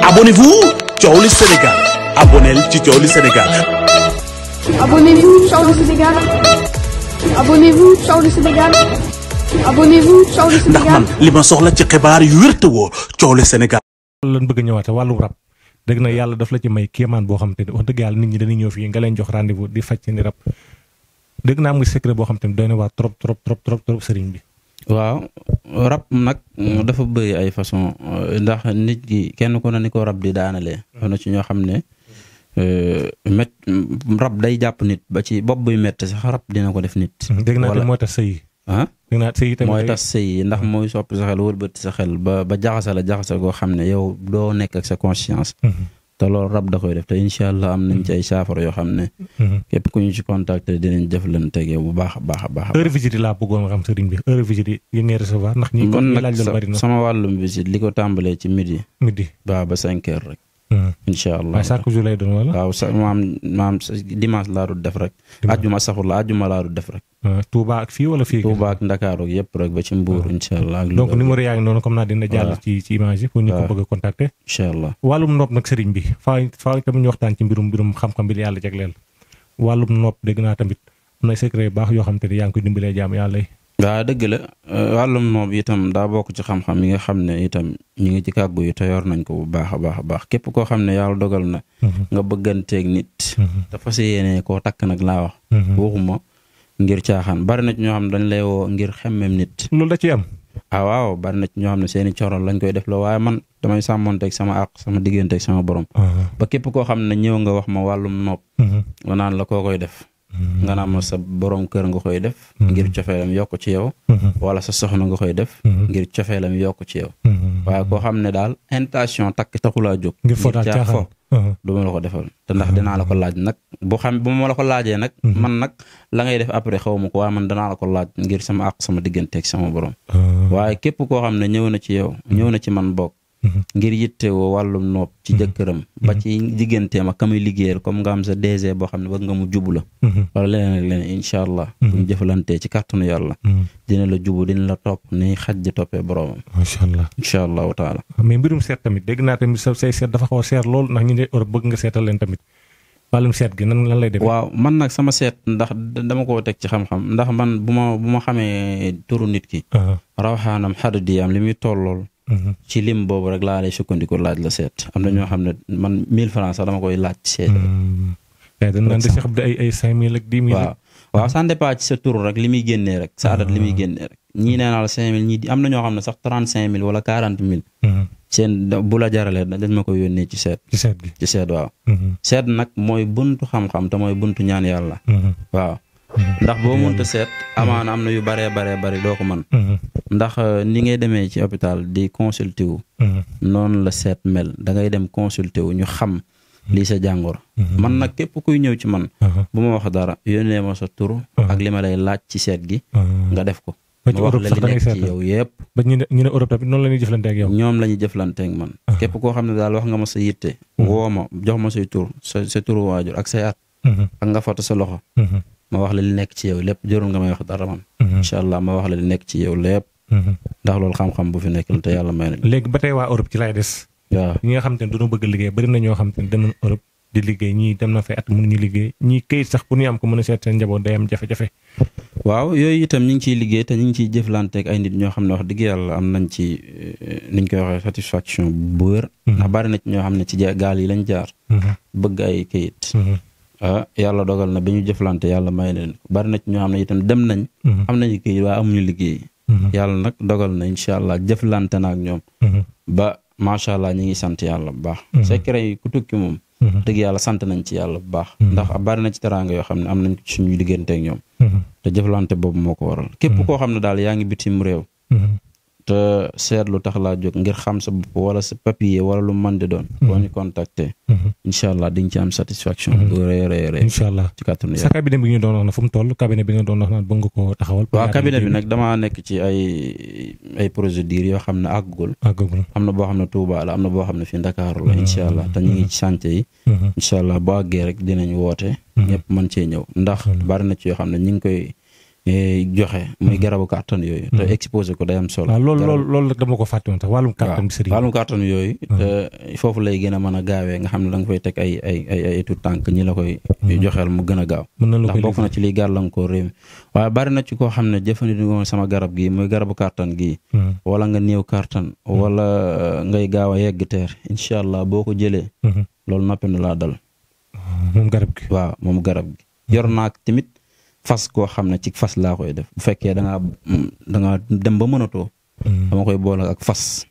Abonnez-vous Thiowli Sénégal. Abonnez ci Thiowli Sénégal. Abonnez-vous Thiowli Sénégal. Abonnez-vous Thiowli Sénégal. Abonnez-vous Thiowli Sénégal. ndax man li ma soxla ci xibaar yu wér te wóor Thiowli Sénégal. lan bëgg a ñëwaat wàllu rab dëgg na yàlla daf la ci may kéemaan boo xam te ne wax dëgg yàlla nit ñi dañuy ñëw fii nga leen jox rendez-vous di faj ni rab dëgg naa am nga secret boo xam te ne doy na waa trop sëriñ bi. waaw rab nag dafa bëri ay façon ndax nit ki kenn ku ne ni ko rab di daanalee am na ci ñoo xam ne rab day jàpp nit ba ci bopp buy métti sax rab dina ko def nit. dégg naa te mooy tax sëy dégg naa sëy tamit mooy tas sëy ndax mooy soppi sa xel wëlbati sa xel ba jaxase goo xam ne yow doo nekk ak sa conscience. te loolu rab da koy def te incha allah am nañ ci ay saafara yoo xam ne. képp ku ñu ci contacter dinañ jëflanteeg yow bu baax a baax. heure visite laa bëggoon xam sëriñ bi heure visite yi ngay recevoir ndax ñi kon laaj la bari na sama wàllum visite li ko tàmbalee ci midi. ba 5 heures rek. incha allah waaye chaque jour lay doon wala. waaw maam dimanche laa doon def rek. ajjuma laa doon def rek. Touba ak fii wala fii. Touba ak Ndakaaru yëpp rek ba ci Mbuur incha allah. donc numéro yaa ngi noonu comme naa dina jàll ci image yi pour ñu ko bëgg a contacter. incha allah wàllum nopp nag sëriñ bi faa tamit ñu waxtaan ci mbirum xam-xam bi yàlla jagleel wàllum nopp dégg naa tamit am na secret baax yoo xam te ne yaa ngi koy dimbalee jaam yàlla yi. waaw dëgg la wàllum nopp itam daa bokk ci xam-xam yi nga xam ne itam ñu ngi ci kàggu yi te yor nañ ko bu baax a baax képp koo xam ne yàlla dogal na. nga bëgganteeg nit. te fas yéene koo takk nag laa wax. waxuma ngir caaxaan bari na ci ñoo xam ne dañ lay woo ngir xemmem nit. loolu da ciy am. waaw bari na ci ñoo xam ne seeni coro lañ koy def la waaye man damay sàmmonteeg sama àq sama digganteeg sama borom. ba képp koo xam ne ñëw nga wax ma wàllum nopp. nga naan la koo koy def. nga naan ma sa borom kër nga koy def. ngir cofeelam yokk ci yow. wala sa soxna nga koy def. ngir cofeelam yokk ci yow. waaye koo xam ne daal intention takk taxulaa jóg. ngir fo daal caaxaan du ma la ko defal te ndax dinaa la ko laaj nag bu ma la ko laajee nag. man nag la ngay def après xaw ma ko waaye man danaa la ko laaj ngir sama àq sama digganteeg sama borom. waaye képp koo xam ne ñëw na ci yow ñëw na ci man bokk. ngir yittewoo wàllum nopp ci jëkkëram ba ci digganteem ak ka muy liggéeyal comme nga am sa DG boo xam ne bëgg nga mu jubu la wala leneen ak leneen incha allah buñ jëfalantee ci kàttanu yàlla dina la jubu dina la topp ni xaj di toppee boroomam macha allah incha allahu taala. mais mbirum seet tamit dégg naa tamit say seet dafa xaw a seer lool ndax ñu ne Europe bëgg nga seetal leen tamit wàllum seet gi lan lay demee. waaw man nag sama seet ndax dama koo teg ci xam-xam ndax man bu ma xamee turu nit ki rawaxaanam xadadiyaam li muy tollool ci lim boobu rek laa lay sukkandiku laaj la seet am na ñoo xam ne man 1000 francs sax dama koy laaj seet. dañ naan de Cheikh Abdou ay 5000 ak 10 000. waaw ça dépend ci sa tur rek li muy génnee rek sa adat li muy génnee rek ñii nee naa la 5000 ñii am na ñoo xam ne sax 35000 wala 40000. seen bu la jaralee dañ ma koy yónnee ci seet. ci seet waaw. seet nag mooy buntu xam-xam te mooy buntu ñaan yàlla. waaw. ndax boo mënta seet amaana am na yu baree doo ko mën ndax ni ngay demee ci hôpital di consulter wu noonu la seet mel da ngay dem consulter wu ñu xam lii sa jàngoro man nag képp kuy ñëw ci man bu ma wax dara yónnee ma sa tur ak li ma lay laaj ci seet gi nga def ko ma wax la li nekk ci yow yëpp ba ñu ne Europe tamit noonu la ñuy jëflante ak yow ñoom la ñuy jëflante ak man képp koo xam ne daal wax nga ma sa yitte woo ma jox ma say tur sa turu waajur ak say at ak nga foto sa loxo ma wax la li nekk ci yow lépp jërul nga may wax dara man incha allah ma wax la li nekk ci yow lépp ndax loolu xam-xam bu fi nekk te yàlla may na léegi ba tey waa Europe ci lay des waaw ñi nga xam te ne dañoo bëgg liggéey bari na ñoo xam te ne dem nañ Europe di liggéey ñii dem na fay at mënuñu liggéey ñii këyit sax pour ñu am ko mën a seet seen njaboot day am jafe-jafe waaw yooyu itam ñu ngi ciy liggéey te ñu ngi ciy jëflanteeg ay nit ñoo xam ne wax dëgg yàlla am nañ ci niñ koy waxee satisfaction bu wér ndax bari na ci ñoo xam ne ci gaal yi lañ jaar bëgg ay këyit yàlla dogal na bi ñu jëflante yàlla may leen bari na ci ñoo xam ne itam dem nañ am nañu këyit waaye amuñu liggéey yàlla nag dogal na incha allah jëflante na ak ñoom ba macha allah ñi ngi sant yàlla bu baax secret yi ku tukki moom dëgg yàlla sant nañ ci yàlla bu baax ndax bari na ci teraanga yoo xam ne am nañ suñu digganteeg ñoom te jëflante boobu moo ko waral képp koo xam ne daal yaa ngi bitim réew te seetlu tax laa jóg ngir xam sa bopp wala sa papier wala lu mën di doon boo ñu contacter incha allah di nga ci am satisfaction bu rëy incha allah ci kàttanu sa cabinet bi ñu doon wax na fu mu toll cabinet bi nga doon wax naan bëgg nga ko taxawal waaw cabinet bi nag damaa nekk ci ay procédures yoo xam ne àggul am na boo xam ne Touba la am na boo xam ne fii Ndakaaru la incha allah te ñu ngi ci santé yi incha allah boo àggee rek dinañ woote ñëpp mën cee ñëw ndax bari na ci yoo xam ne ñu ngi koy joxe muy garabu kàttan yooyu te exposé ko day am solo. waaw loolu nag dama ko fàtte woon sax wàllum kàttan bi sëriñ wàllum kàttan yooyu te foofu lay gën a mën a gaawee nga xam ne da nga fay teg ay tout tànk ñi la koy joxeel mu gën a gaaw ndax bokk na ci liy gàllankoor réew mi waaye bari na ci koo xam ne jëfandikoo sama garab gi muy garabu kàttan gi wala nga néew kàttan wala ngay gaaw a yegg teer incha allah boo ko jëlee loolu noppi na laa dal moom garab gi waaw moom garab gi yor naa tamit fas koo xam ne ci fas laa koy def bu fekkee da ngaa dem ba mënatoo dama koy boole ak fas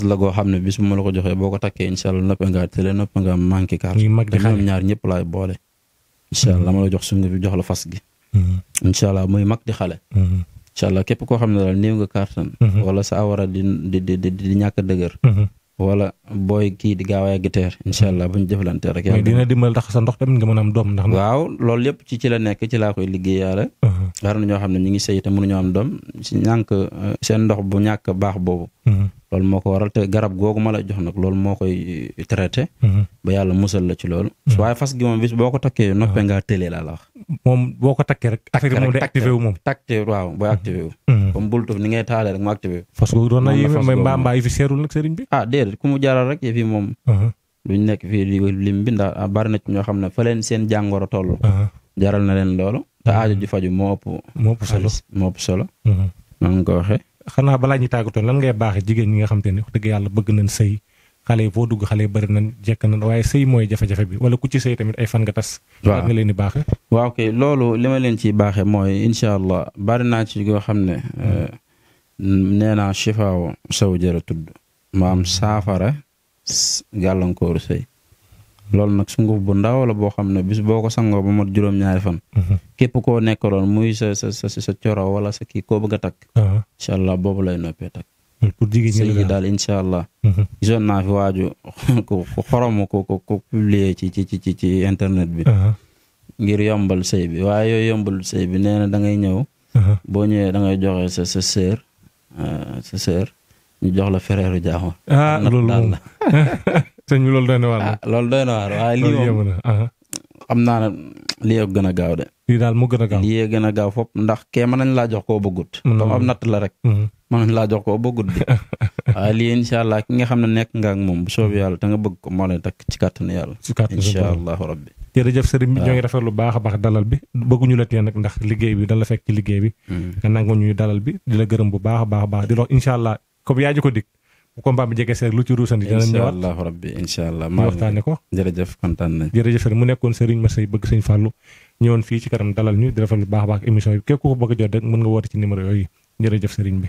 la goo xam ne bis bu ma la ko joxee boo ko takkee incha allah noppe ngaa tële noppe ngaa manqué carte te ñoom ñaar ñëpp laay boole incha allah dama la jox sunga bi jox la fas gi incha allah muy mag di xale incha allah képp koo xam ne daal néew nga kàttan wala sa awara di ñàkk dëgër wala booy kii di gaaw a yegg teer incha allah bu ñu jëflante rek. mais dina dimbal tax sa ndox tamit nga mën a am doom ndax. waaw loolu yëpp ci la nekk ci laa koy liggéeyaale. war na ñoo xam ne ñu ngi sëy te mënuñoo am doom si ñànk seen ndox bu ñàkk baax boobu. loolu moo ko waral te garab googu ma la jox nag loolu moo koy traité. ba yàlla musal la ci loolu. waaye fas gi moom bis boo ko takkee noppee ngaa tëlee laa la wax. moom boo ko takkee rek. affaire moom day activé wu moom. takkee waaw booy activé wu. comme bultuf ni ngay taalee rek mu activé wu. fas googu doon na yéeme mbaa yi fi seerul nag sëriñ bi. déedéet ku mu jaaral rek yëf yi moom. duñ nekk fii di lim bi ndax bari na ci ñoo xam ne fa leen seen jàngoro toll. jaral na leen loolu. te aajo ji faju moo ëpp solo. noonu nga ko waxee. xanaa balaa ñuy tàggatoo lan ngay baaxee jigéen ñi nga xam te ne wax dëgg yàlla bëgg nañ sëy xale yi foo dugg xale yi bëri nañ jekk nañ waaye sëy mooy jafe-jafe bi wala ku ci sëy tamit ay fan nga tas. waaw nga leen di baaxee. waaw kay loolu li ma leen ciy baaxee mooy incha allah bari naa ci yoo xam ne nee naa chifaaw saw jëra tudd maam saafara gàllankooru sëy loolu nag sunguf bu ndaw la boo xam ne bis boo ko sangoo ba mot juróom-ñaari fan. képp koo nekkaloon muy sa coro wala sa kii koo bëgg a takk. incha allah boobu lay noppee takk. pour jigéen ñi sëy daal incha allah. gisoon naa fi waaju ku xorom ko publier ci internet bi. ngir yombal sëy bi waaye yooyu yombal sëy bi nee na da ngay ñëw. boo ñëwee da ngay joxe sa sœur ñu jox la frère jaaxoon. loolu moom sëñ bi loolu doy na waar. loolu doy na waar waaye lii moom xam naa ne lii yëpp gën a gaaw de. lii daal mu gën a gaaw lii gën a gaaw fop ndax kee mën nañ laa jox koo bëggut. comme am natt la rek. mën nañ laa jox koo bëggut bi. waaye lii incha allah ki nga xam ne nekk nga ak moom bu soobee yàlla te nga bëgg ko moo lay takk ci kàttanu yàlla. incha allahu rabbi. jërëjëf sëriñ bi ñoo ngi rafetlu baax a baax dalal bi bëgguñu la tee nag ndax liggéey bi dala fekk ci liggéey bi. nga nangu ñuy dalal bi di la gërëm bu baax a baax di la wax incha allah comme yaa ji ko dig bu combat bi jege seeg lu ci ruusandi dinañ ñëwaat incha allah rabbi incha allah ñu waxtaane ko. jërëjëf kontaan nañ. jërëjëf sëriñ mu nekkoon sëriñ Masseye bëgg sëñ Fallou ñëwoon fii ci kanam dalal ñu di rafetlu baax a baax émission bi képp ku ko bëgg a jot rek mën nga woote ci numéro yooyu jërëjëf sëriñ bi.